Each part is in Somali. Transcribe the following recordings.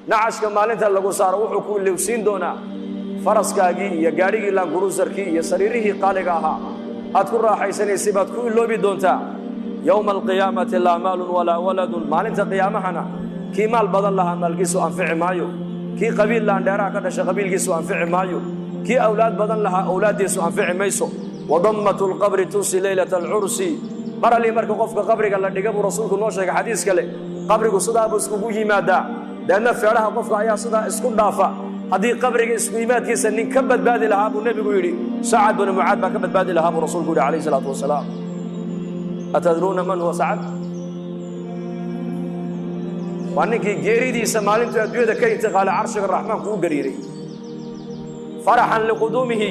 Nacashka maalinta lagu saaro wuxuu ku ilowsiin doonaa faraskaagii iyo gaadhigii laankuruusarkii iyo sariirihii qaaliga ahaa aad ku raaxaysanaysay baad ku iloobi doontaa. Yowma alqiyaamati laa maalun walaa waladun, maalinta qiyaamahana kii maal badan lahaa maalkiisu anfici maayo, kii qabiil laandheeraha ka dhashay qabiilkiisu anfici maayo, kii awlaad badan lahaa awlaaddiisu anfici mayso. Wadammatu lqabri tunsi leylata alcursi, mar allii marka qofka qabriga la dhiga buu rasuulku noo sheegay xadiis kale, qabrigu sidaabuu iskugu yimaadaa, deedna feedhaha qofka ayaa sidaa isku dhaafa. Haddii qabriga isku yimaadkiisa nin ka badbaadi lahaa buu nebigu yidhi, Sacad binu Mucaad baa ka badbaadi lahaa buu rasuulku yidhi calayhi salaatu wasalaam. Atadruuna man huwa Sacad? Waa ninkii geeridiisa maalintuu adduunyada ka intiqaalay carshiga raxmaanku u gariiray faraxan liquduumihi,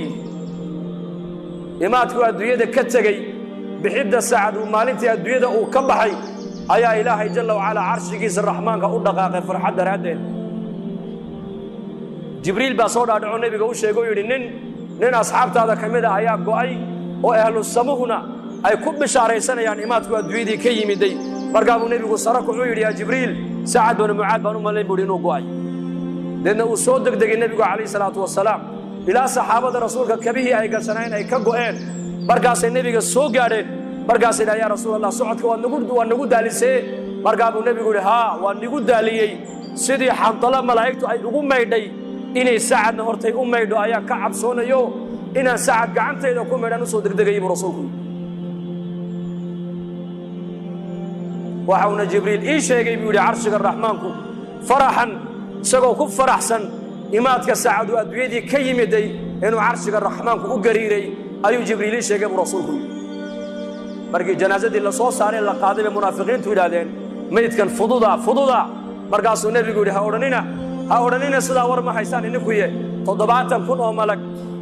imaadkuu adduunyada ka tegey, bixidda Sacad uu maalintii adduunyada uu ka baxay ayaa Ilaahay jalla wacalaa carshigiisa raxmaanka u dhaqaaqay farxad daraaddeed. Jibriil baa soo dhaadhaco nebiga u sheegay oo yidhi, nin asxaabtaada ka mid a ayaa go'ay oo ahlu samuhuna ay ku bishaaraysanayaan imaadku adduunyadii ka yimiday. Markaa buu nebigu sare kuxuu yidhi, yaa Jibriil, Sacad binu Mucaad baan u malayn buu yidhi inuu go'ay. Deedna uu soo degdegay nebigu calayhi salaatu wasalaam ilaa saxaabada rasuulka kabihii ay gashanayn ay ka go'een. Markaasay nebiga soo gaadheen, markaasay yidhaha, yaa rasuul Allah, socodka waa nagu daalisee. Markaa buu nebigu yidhi, haa, waa nigu daaliyey, sidii xantalo malaa'igtu ay ugu maydhay inay Sacadna hortay u maydho ayaan ka cabsoonayo, inaan Sacad gacantayda ku maydhaan u soo degdegayay buu rasuulku yidhi. Waxauna Jibriil ii sheegay buu yidhi carshiga raxmaanku faraxan, isagoo ku faraxsan imaadka Sacad uu adduunyadii ka yimiday inuu carshiga raxmaanku u gariiray ayuu Jibriil ii sheegay buu rasuulku yidhi. Markii janaasadii la soo saaray la qaaday bay munaafiqiintu yidhaahdeen, maydkan fududa fududa. Markaasuu nebigu yidhi, ha odhanina, ha odhanina sidaa, war ma haysaan idinkuye, 70,000 oo malag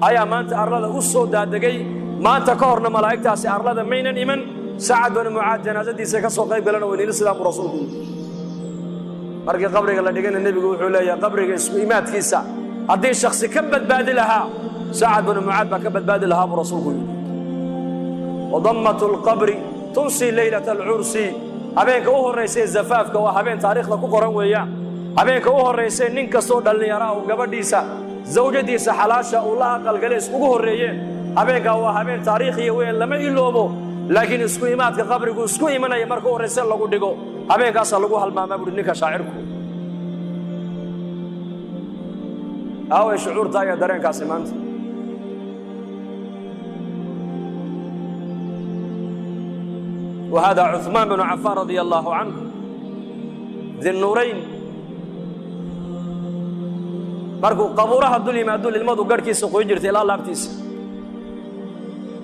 ayaa maanta arlada u soo daadegay, maanta ka horna malaa'igtaasi arlada maynan iman, Sacad binu Mucaad janaasadiisa ka soo qayb galan oo inila sidaan buu rasuulku yidhi. Markii qabriga la dhigana nebigu wuxuu leeyahay, qabriga isku imaadkiisa haddii shakhsi ka badbaadi lahaa Sacad binu Mucaad baa ka badbaadi lahaa buu rasuulku yidhi. Wadammatu lqabri tunsi leylata alcursi, habeenka u horraysay zafaafka waa habeen taariikhda ku qoran weeyaan, habeenka u horraysay nin kastoo dhallinyaro ah uu gabadhiisa zawjadiisa xalaasha uu la aqalgale iskugu horreeyeen, habeenkaa waa habeen taariikhiya weyn, lama iloobo. Laakiin isku imaadka qabrigu isku imanaya marka u horrayse lagu dhigo, habeenkaasaa lagu halmaamaa buuhi ninka shaacirku. Aaway shucuurta iyo dareenkaasi maanta? وهذا عثمان بن عفان رضي الله عنه ذي النورين، markuu qabuuraha dul yimaado ilmadu garhkiisa qoyn jirtay ilaa laabtiisa.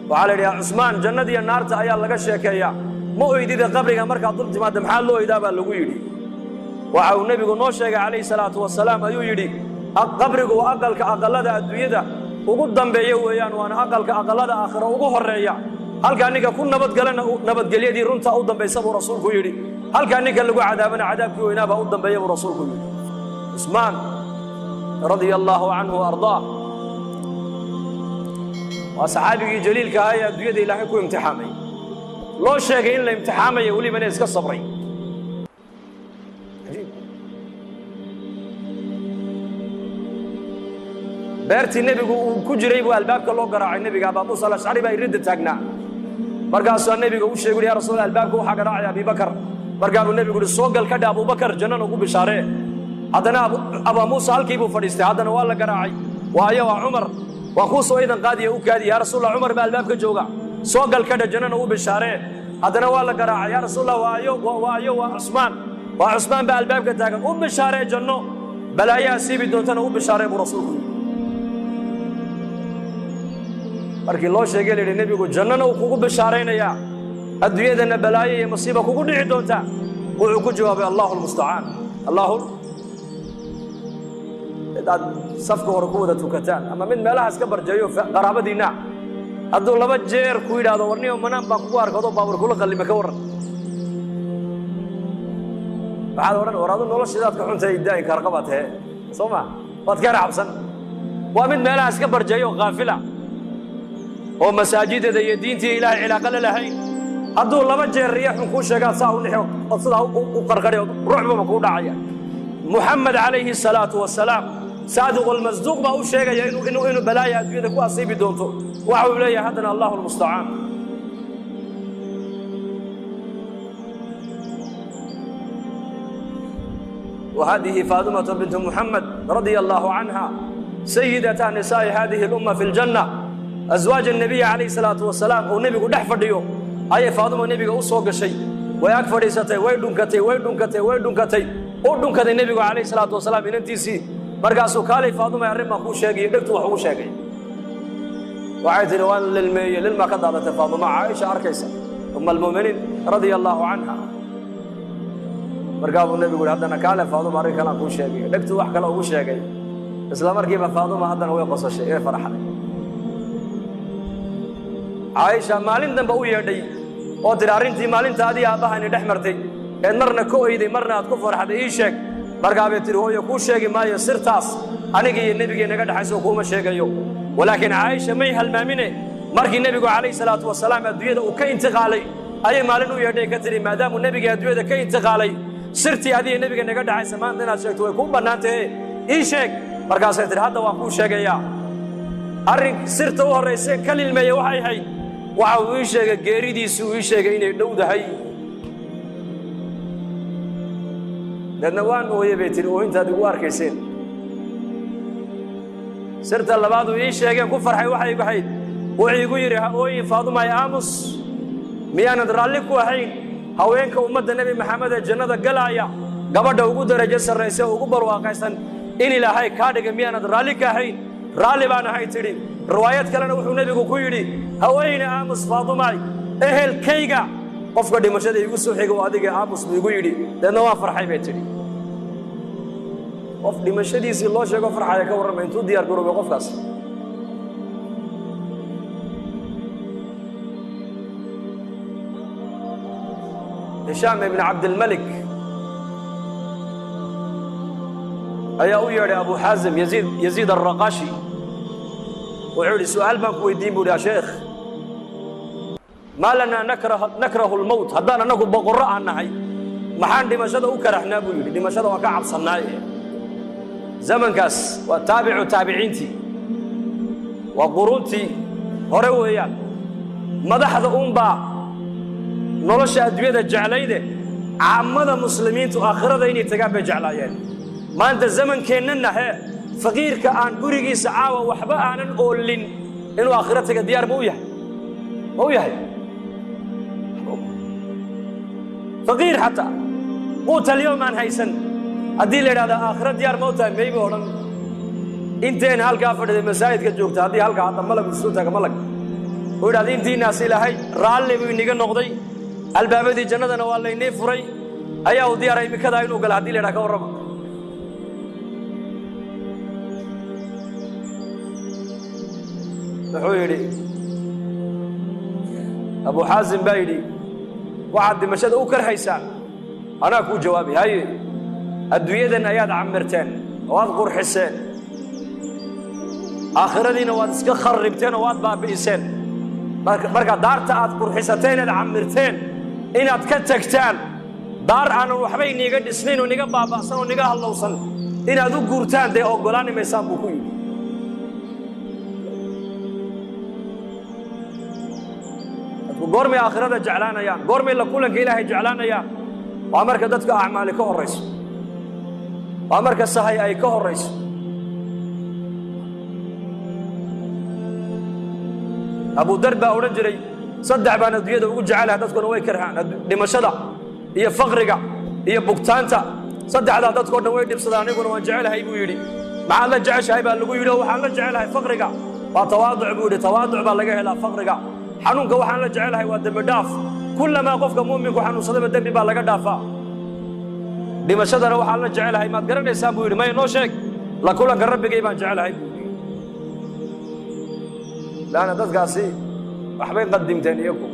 Waxaa la yidhi, yaa Cusmaan, jannada iyo naarta ayaa laga sheekeeyaa, ma oydida qabriga markaad dul timaadda, maxaa loo oydaa baa lagu yidhi. Waxa uu nebigu noo sheegay calayhi salaatu wasalaam ayuu yidhi, qabrigu waa aqalka aqallada adduunyada ugu dambeeya weeyaan, waana aqalka aqallada aakhiro ugu horreeya. Halkaa ninka ku nabadgalana nabadgelyadii runta u dambaysa buu rasuulku yidhi, halkaa ninka lagu cadaabana cadaabkii weynaabaa u dambeeya buu rasuulku yidhi. Cusmaan radia allaahu canhu wa ardaah waa saxaabigii jaliilka ahaa ee adduunyada Ilaahay ku imtixaamay, loo sheegay in la imtixaamayo, welibana iska sabray. Cajiib. Beertii nebigu uu ku jiray buu albaabka loo garaacay nebiga. Abaa Muusa Alashcari baa iridda taagnaa. Markaasuu nebiga u sheegay, ya rasuul, albaabka waxaa garaacaya Abibakar. Markaa buu nebigu yidhi, soo gal ka dhe Abubakar, jannana ugu bishaaree. Haddana Abaa Muusa halkii buu fadhiistay. Haddana waa la garaacay. Waayo, waa Cumar, waa kuu soo idan qaadiya, u kaadi. Yaa rasuulallah, Cumar baa albaabka jooga, soo gal ka dhe, jannana u bishaaree. Haddana waa la garaacay. Yaa rasuulallah, waayo, waayo, waa Cusmaan, waa Cusmaan baa albaabka taagan, u bishaaree janno, balaayaha siibi doontana u bishaaree buu rasuulku yidhi. Markii loo sheegay la yidhi, nebigu jannana uu kugu bishaaraynayaa, adduunyadana balaayo iyo masiiba kugu dhici doonta, wuxuu ku jawaabay, allahu lmustacaan. Allahu mid aad safka hore ku wada tukataan ama mid meelahaas ka barjeeyo qaraabadiinna hadduu laba jeer ku yidhaahdo, warniyo manaan baan kugu arkado baabuur kula qallima, ka warran? Waxaad odhan, war adu noloshiidaad ka xuntay, daa'inka harqabaad tahe, soo ma waad ka cabsan. Waa mid meelahaas ka barjeeyo kaafila oo masaajidada iyo diintii Ilaahay cilaaqa la lahayn, hadduu laba jeer riya xun kuu sheegaad saa u nixo ood sidaa u qarqari ood rucbaba kuu dhacaya. Muxamed calayhi salaatu wasalaam, saadiqulmasduuq, baa u sheegaya inuu balaaya adduunyada ku asiibi doonto. Waxa uu leeyahay haddana: "Allahu lmustacaan." وهذه فاطمة بنت محمد رضي الله عنها، سيدة نساء هذه الأمة في الجنة، أزواج النبي عليه الصلاة والسلام، oo nebigu dhex fadhiyo ayay Faadimo nebiga u soo gashay. Way ag fadhiisatay, way dhunkatay, way dhunkatay, way dhunkatay, u dhunkaday nebigu calayhi salaatu wasalaam inantiisii. Markaasuu: "Kaalay Faadimo, arrin baan kuu sheegay." Dhegtu wax ugu sheegay. Waxay tidhi: "Waan lilmeeyey." Lilmaa ka daadatay Faadimo, Caaisha arkaysa, um almu'miniin radia allahu canha. Markaa buu nebigu yidhi haddana: "Kaale Faaduma, arrin kalaan kuu sheegay." Dhegtu wax kale ugu sheegay. Isla markiiba Faaduma haddana way qosashay, way farxday. Caaisha maalin dambe u yeedhay oo tidhi: "Arrintii maalinta adii aabbahani dhex martay eed marna ka oyday, marna aad ku farxday, ii sheeg." Markaa bay tidhi: "Hooyo, kuu sheegi maayo sirtaas aniga iyo nebigii naga dhexayso, kuuma sheegayo." Walaakiin Caaisha may halmaamine, markii nebigu calayhi salaatu wasalaam adduunyada uu ka intiqaalay ayay maalin u yeedhay, ka tidhi: "Maadaamuu nebigii adduunyada ka intiqaalay, sirtii adiga nebiga naga dhexaysa maanta inaad sheegto way kuu bannaan tahe, ii sheeg." Markaasay tidhi: "Hadda waan kuu sheegayaa. Arrin sirta u horrayseen ka lilmeeye waxay ahayd, waxa uu ii sheegay geeridiisii, uu ii sheegay inay dhowdahay. Deedna waan ooye," bay tidhi, "oohintaad igu arkayseen. Sirta labaad uu ii sheegeen ku farxay waxay ahayd, wuxuu igu yidhi: 'Ha ooyin Faadumay, aamus. Miyaanad raalli ku ahayn haweenka ummadda Nebi Maxamed ee jannada galaaya gabadha ugu darajo sarraysa oo ugu barwaaqaysan in Ilaahay kaa dhiga? Miyaanad raalli ka ahayn?' Raalli baan ahay," tidhi. Riwaayad kalena wuxuu nebigu ku yidhi: 'Haweyne, aamus Faadumay, ehelkayga qofka dhimashada iigu soo xiga oo adiga, aamus buu igu yidhi. Deedna waan farxay," bay tidhi. Qof dhimashadiisii loo sheego farxaya, ka warramay intuu diyaar garoobay qofkaas? Hishaam ibn Cabdilmalik ayaa u yeedhay Abu Xaazim Yaziid Alraqashi. Wuxuu yidhi: "Su'aal baan ku weydiin," buu yidhi, "sheekh. Maa lanaa nakrahu lmowt? Haddaan annagu boqorro aan nahay, maxaan dhimashada u karaxnaa?" buu yidhi. "Dhimashada waan ka cabsannaaye." Zamankaas waa taabicu taabiciintii, waa quruuntii hore weeyaan. Madaxda uunbaa nolosha adduunyada jeclayde, caamada muslimiintu aakhirada inay tagaan bay jeclaayeen. Maanta zamankeennan hee, faqiirka aan gurigiisa caawa waxba aanan oolin inuu aakhiro taga diyaar ma u yahay? Ma u yahay? Faqiir xataa quuta alyowm aan haysan haddii la idhahdo aakhiro diyaar ma u tahay, mayba odhan. Inteen halkaa fadhiday, masaajidka joogta, haddii halkaa hadda malag isu taaga, malag uu yidhahda: "Intiinaas Ilaahay raalli buu iniga noqday, albaabadii jannadana waa laynii furay," ayaa uu diyaaray imikadaa inuu gala haddii la yidhaha, ka warrama? Wuxuu yidhi Abu Xaasim baa yidhi: "Waxaad dhimashada u karhaysaan anaa kuu jawaabay. Haye, adduunyadan ayaad camirteen oo aad qurxiseen, aakhiradiina waad iska kharribteen oo waad baabi'iseen. Marka daarta aad qurxisateen eed camirteen inaad ka tagtaan, daar aanan waxba iniga dhisnayn oo niga baaba'san oo niga hallowsan inaad u guurtaan, dee oggolaani maysaan," buu ku yidhi. Dadku goormay aakhirada jeclaanayaan? Goormay la kulanka Ilaahay jeclaanayaan? Waa marka dadka acmaali ka horrayso, waa marka sahay ay ka horrayso. Abu Dar baa odhan jiray: "Saddex baan adduunyada ugu jecelahay, dadkuna way karhaan: dhimashada iyo faqriga iyo bugtaanta. Saddexdaa dadkao dhan way dhibsadaan, aniguna waan jecelahay," buu yidhi. "Maxaad la jeceshahay?" baa lagu yidhi. "Oo waxaan la jecelahay faqriga, waa tawaaduc," buu yidhi. "Tawaaduc baa laga helaa faqriga. Xanuunka waxaan la jecelahay waa dembi dhaaf. Kullamaa qofka mu'minku xanuunsadaba dembi baa laga dhaafaa. Dhimashadana waxaan la jecelahay maad garanaysaan?" buu yidhi. "Maya, noo sheeg." "La kulanka Rabbigay baan jecelahay," buu yidhi. Laanna dadkaasi waxbay qadimteen iyagu.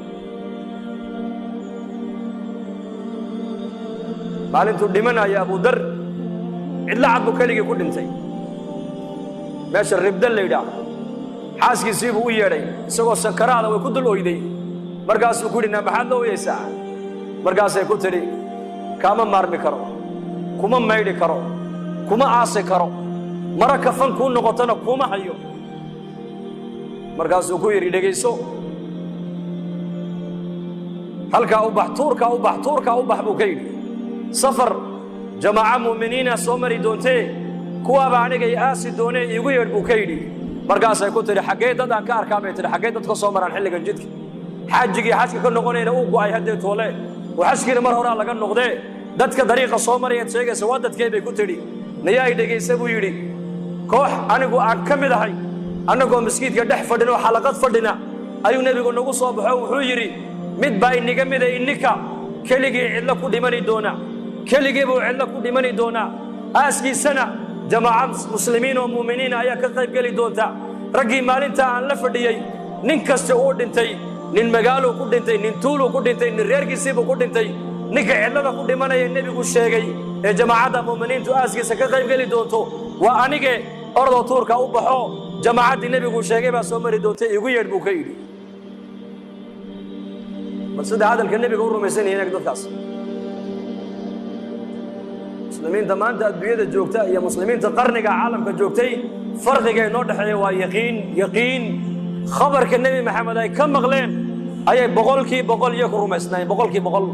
Maalintuu dhimanaya Abudar, cidla cad buu keligii ku dhintay, meesha Ribda la yidhaah. Xaaskiisii buu u yeedhay isagoo sakaraada, way ku dul oyday. Markaasuu ku yidhi: "Na maxaad la oyeysaa?" Markaasay ku tidhi: "Kaama maarmi karo, kuma maydhi karo." Kuma aasi karo, mara kafan kuu noqotona kuma hayo. Markaasuu ku yidhi, dhegayso, halkaa u bax, tuurkaa u bax, tuurkaa u bax, buu ka yidhi. Safar jamaaca mu'miniina soo mari doontee, kuwaaba aniga i aasi doonee, iigu yeedh, buu ka yidhi. Markaasay ku tidhi, xaggee dad aan ka arkaa, bay tidhi, xaggee dad ka soo maraan xilligan jidka? Xaajigii xajka ka noqonayna uu go'ay haddee toole oo xajkiina mar horaa laga noqdee, dadka dariiqa soo marayaad sheegaysa waa dadkee, bay ku tidhi. Nayaa, i dhegaysa, buu yidhi. Koox anigu aan ka mid ahay, annagoo maskiidka dhex fadhina oo xalaqad fadhina, ayuu nebigu nagu soo baxo. Wuxuu yidhi, mid baa iniga mida ininka keligii cidlo ku dhimani doona, keligii buu cidlo ku dhimani doonaa, aaskiisana jamaaca muslimiin oo mu'miniina ayaa ka qayb geli doonta. Raggii maalinta aan la fadhiyey nin kasta uu dhintay, nin magaaluu ku dhintay, nin tuuluu ku dhintay, nin reerkiisiibuu ku dhintay. Ninka cidlada ku dhimanaya nebigu sheegay ee jamaacadda mu'miniintu aaskiisa ka qayb geli doonto waa anige. Ordoo tuurka u baxo, jamaacaddii nebigu sheegay baa soo mari doonta, igu yeedh, buu ka yidhi. Bal sida hadalka nebiga u rumaysan yihiin dadkaas. Muslimiinta maanta adduunyada joogta iyo muslimiinta qarniga caalamka joogtay, farqiga inoo dhexeeya waa yaqiin. Yaqiin khabarka Nebi Maxamed ay ka maqleen ayay 100% iyo ku rumaysnaayeen, 100%.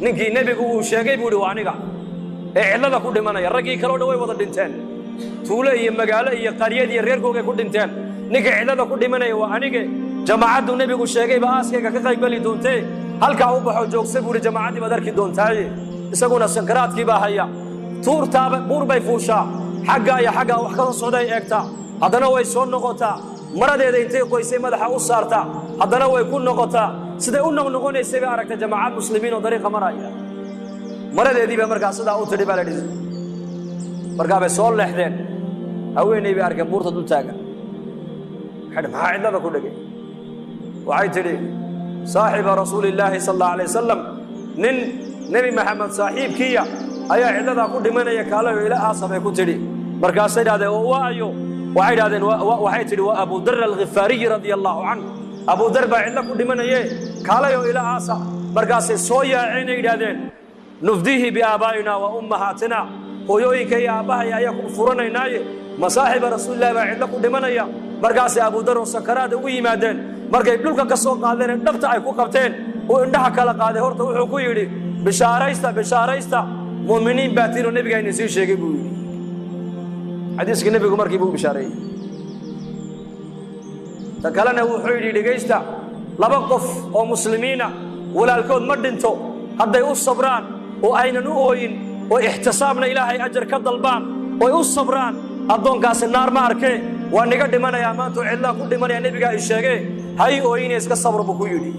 Ninkii nebigu uu sheegay, buu yidhi, waa aniga ee cidlada ku dhimanaya. Raggii kaleo dhan way wada dhinteen, tuulo iyo magaalo iyo qaryad iyo reerkoogay ku dhinteen. Ninka cidlada ku dhimanaya waa anige, jamaacaddu nebigu sheegayba aaskayga ka qaybgeli doontee, halkaa u baxo, joogsa, buu yidhi, jamaacaddii baad arki doontaaye. Isaguna sankaraadkii baa haya. Tuurtaaba buur bay fuushaa, xaggaa iyo xaggaa wax ka soo socday eegtaa, haddana way soo noqotaa. Maradeeda intay qoysay madaxa u saartaa, haddana way ku noqotaa. Siday u noqnoqonaysay bay aragtay jamaacad muslimiin oo dariiqa maraya. Maradeedii bay markaa sidaa u tidhi, baa la yidhi. Markaa bay soo leexdeen, haweeney bay arkeen buurta dul taagan. Waxay, maxaa cidlada ku dhegay? Waxay tidhi, saaxiba rasuulillaahi sal allahu alay wasalam, nin Nebi Maxamed saaxiibkiiya ayaa cidladaa ku dhimanaya, kaalayo ila aasa, bay ku tidhi. Markaasay idhahdeen, oo waa ayo? Waxay idhahdeen, waxay tidhi, waa Abu Dar Alghifaariyi radia allahu canh, Abu Dar baa cidlo ku dhimanaye, kaalayo ila aasa. Markaasay soo yaaceenay yidhahdeen, nufdiihi biaabaa'ina wa ummahaatina, hooyooyinka iyo aabbahay ayaa ku furanaynaaye, masaaxiba rasuulillahi baa cidlo ku dhimanaya? Markaasay Abu Dar oo sakaraada ugu yimaadeen. Markay dhulka ka soo qaadeen, dhabta ay ku qabteen, uu indhaha kala qaaday, horta wuxuu ku yidhi, bishaaraysta, bishaaraysta, mu'miniin baa tiinoo nebigaa idin sii sheegay, buu yidhi. Xadiiskii nebigu markii buu u bishaareeyey. Ta kalena wuxuu yidhi, dhegaysta, laba qof oo muslimiina walaalkood ma dhinto, hadday u sabraan oo aynan u ooyin oo ixtisaabna Ilaahay ajar ka dalbaan oy u sabraan, addoonkaasi naar ma arkee. Waa niga dhimanayaa maanta oo cidlaan ku dhimanaya, nebigaa i sheegee, hay ooyine, iska sabr, buu ku yidhi.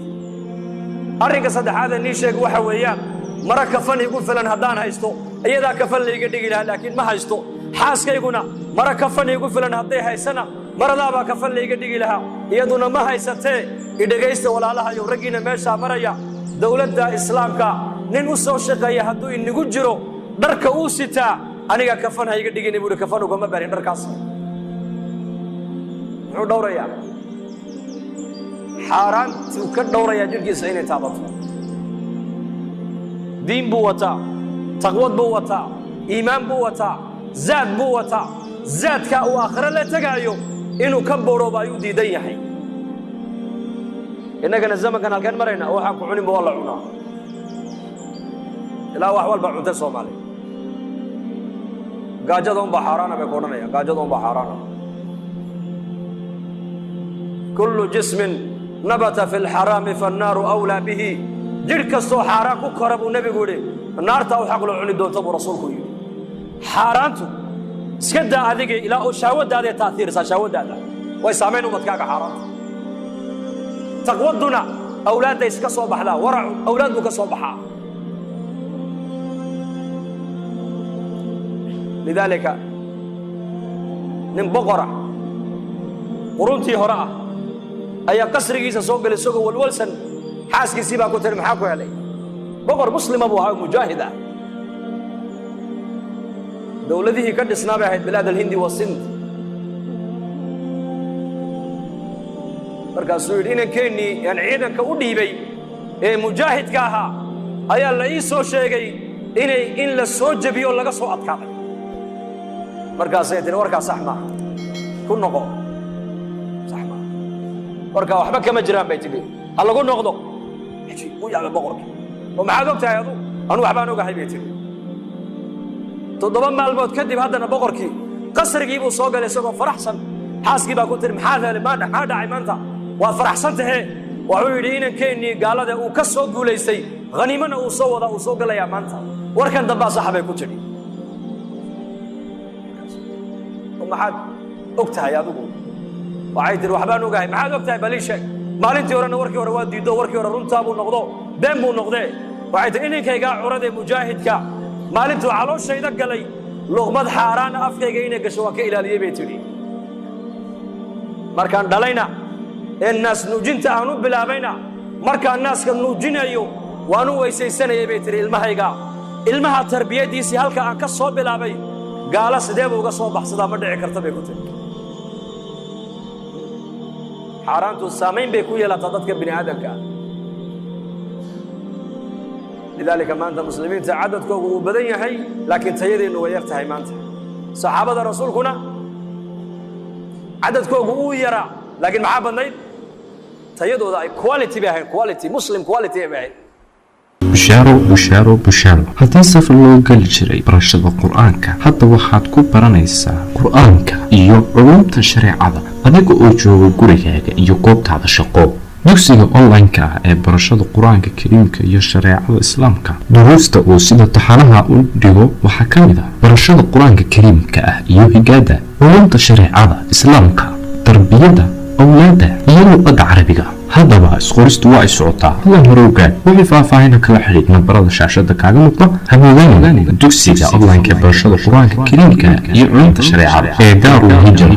Arrinka saddexaadee nii sheeg waxa weeyaan, mara kafan igu filan haddaan haysto, iyadaa kafan layga dhigi lahaa, laakiin ma haysto. Xaaskayguna mara kafan igu filan hadday haysana, maradaabaa kafan layga dhigi lahaa, iyaduna ma haysatee. Idhegaysta walaalahayow, raggiina meeshaa maraya, dowladda islaamka nin u soo shaqeeya hadduu inagu jiro, dharka uu sitaa aniga kafan ha iga dhigina, buuhi. Kafan ugama barin dharkaas. Muxuu dhowrayaa? Xaaraantuu ka dhowrayaa jidhkiisa inay taabato. Diin buu wataa, taqwad buu wataa, iimaan buu wataa, zaad buu wataa. Zaadkaa uu aakhiro la tegaayo inuu ka borooba ayuu diidan yahay. Innagana zamankan halkeen marayna? Waxaan ku cuninba waa la cunaa, ilaa wax walba cuntay Soomaaliya. Gaajada unbaa xaaraana, bay ku odhanayaan, gaajada unbaa xaaraana. Kullu jismin nabata fi lxaraami fannaaru awlaa bihi. Jidh kastoo xaaraan ku kora, buu nebigu yidhi, naartaa u xaqloo cuni doonta, buu rasuulku yidhi. Xaaraantu iska daa adiga, ilaa oo shahwadaaday taaiirisaa, shahwadaada way saamayn ubadkaaga xaaraantu. Taqwaduna awlaadday iska soo baxdaa, waracu awlaad buu ka soo baxaa. Lidaalika nin boqora quruntii hore ah ayaa qasrigiisa soo gelay isagoo walwalsan. Xaaskiisii baa ku tiri, maxaa ku helay? Boqor muslima buu ahaa oo mujaahid ah. Dowladihii ka dhisnaa bay ahayd bilaad alhindi wa Sind. Markaasuu yidhi, inankeenii aan ciidanka u dhiibay ee mujaahidka ahaa Ayaa la ii soo sheegay inay in la soo jebiyo, laga soo adkaaday. Markaasay tiri, "Warkaa sax maaha, ku noqo, sax maaha warkaa, waxba kama jiraan," bay tidhi, "ha lagu noqdo." Cajiib, u yaabay boqorkii. "Oo maxaad og tahay adu?" "Anu waxbaan ogahay," bay tidhi. 7 maalmood kadib haddana boqorkii qasrigii buu soo galay isagoo faraxsan. Xaaskii baa ku tiri, "Maxaad helay? Maxaa dhacay maanta? Waad faraxsan tahee." Wuxuu yidhi, "Inankeenii gaalada uu ka soo guulaystay, khaniimana uu soo wadaa, uu soo galayaa maanta. Warkan dambaa saxa," bay ku tidhi. "Oo maxaad og tahay adigu?" Waxay tihi, "Waxbaan ogahay." "Maxaad og tahay? Balii sheeg. Maalintii horena warkii hore waa diiddo, warkii hore runtaa buu noqdo, been buu noqdee." Waxay tihi, "Inankaygaa curadee mujaahidka, maalintuu calooshayda galay, luqmad xaaraana afkayga inay gasho waan ka ilaaliyey," bay tidhi. "Markaan dhalayna ee naas nuujinta aan u bilaabayna, markaan naaska nuujinayo waan u weysaysanayay," bay tidhi. "Ilmahayga, ilmaha tarbiyadiisii halka aan ka soo bilaabay, gaalo sidee buu uga soo baxsadaa? Ma dhici karta," bay ku tidhi. Xaaraantu saamayn bay ku yeelataa dadka bini aadamka ah. Lidaalika maanta muslimiinta cadadkoogu uu badan yahay, laakiin tayadeennu way yar tahay. Maanta saxaabada rasuulkuna cadadkoogu uu yaraa, laakiin maxaa badnayd? Tayadooda ay quality bay ahayd, quality Muslim, quality bay ahayd. Bushaaro, bushaaro, bushaaro! Haddii safar loo geli jiray barashada Qur-aanka, hadda waxaad ku baranaysaa Qur-aanka iyo culumta shareecada adiga oo jooga gurigaaga iyo goobtaada shaqo. Dugsiga online-ka ah ee barashada Qur-aanka Kariimka iyo shareecada Islaamka, duruusta uu sida taxanaha u dhigo waxaa ka mid ah barashada Qur-aanka Kariimka ah iyo higaada, culumta shareecada Islaamka, tarbiyadda awlaadda iyo luqadda Carabiga. Haddaba isqoristu waa ay socotaa, hadan hore ogaad. Wixii faahfaahina kala xidhiid nambarada shaashada kaaga muuqda. Hamoodaan dugsiga online-ka ee barashada Qur-aanka Kariimka iyo culumta shareecada ee Daarul Hijra.